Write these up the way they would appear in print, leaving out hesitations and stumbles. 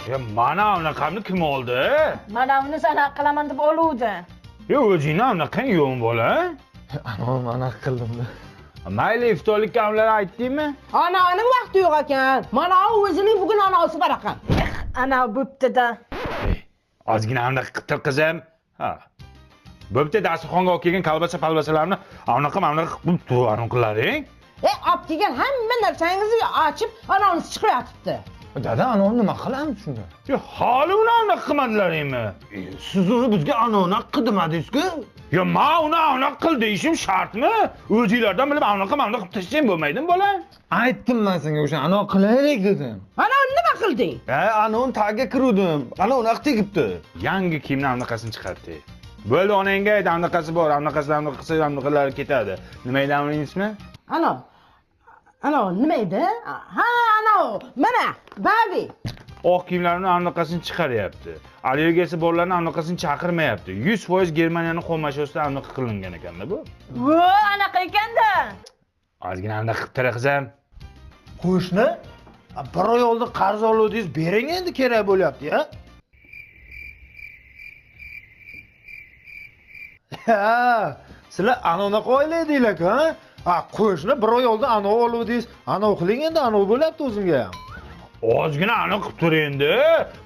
Ya mana unaqamni kim oldi? Mana uni sana qilaman deb oluvdi. Ya o'zingni unaqang yo'qmi bola? Anam anaqa qildimda. Mayli, iftorlikka ularga aytdingmi? Ananing vaqti yo'q ekan. Mana u o'zining bugun anasi bor ekan. Ana bo'pti-da. Ozgina anaqa qilib tur qizim. Ha. Bo'pti, dasturxonga olib kelgan kolbasa palbasalarni anaqa manaqa qilib tur, anaqa. Olib kelgan hamma narsangizni ochib, anangiz chiqib yotibdi. Dada, anam nima qilamiz shunda? Ya hali uni anaqa qilmadilaringmi? Siz uni bizga anaqa qildimadingiz-ku? Ya men uni anaqa qil deyishim shartmi? O'zinglardan bilib anaqa manaqa qilib tashlasang bo'lmaydimi bola? Aytdim men senga o'sha anaqa qilaylik dedim. Ana nima qilding? Ha, anavini tagiga kiruvdim. Ana unaqa tegibdi. Yangi kiyimni anaqasini chiqardi. Bo'ldi, onangga ayt, anaqasi bor, anaqasidan anaqa qilsa, anaqalari ketadi. Nima edi uning ismi? Ana. Ana nima edi? Ha, ana mana, Babi. Oq kiyimlarni anaqasini chiqaryapti. Allergiyasi borlarni anaqasini chaqirmayapti. 100% Germaniyaning xomashiyosida anaqa qilingan ekanda bu. Vo, anaqa ekanda. Ozgina anaqa qilib tur qizim. Qo'shni, bir oy oldin qarz oluvdingiz, bering endi kerak bo'lyapti, ya. Ha, sizlar anaqa o'ylaydinglar-ku, ha? Ha, qo'shni bir oy oldin ana oluvdingiz, ana qiling endi, ana bo'lyapti o'zimga ham. Ozgina aniq qilib tur endi.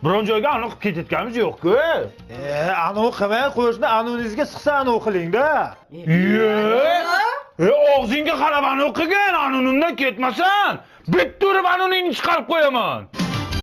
Biron joyga aniq qilib ketayotganimiz yo'q-ku. Anavi qilmay qo'shni anavingizga siqsa anavi qiling-da. Og'zingga qarab anavi qilgin, anunimdan ketmasan. Bitta urib anuningni chiqarib qo'yaman.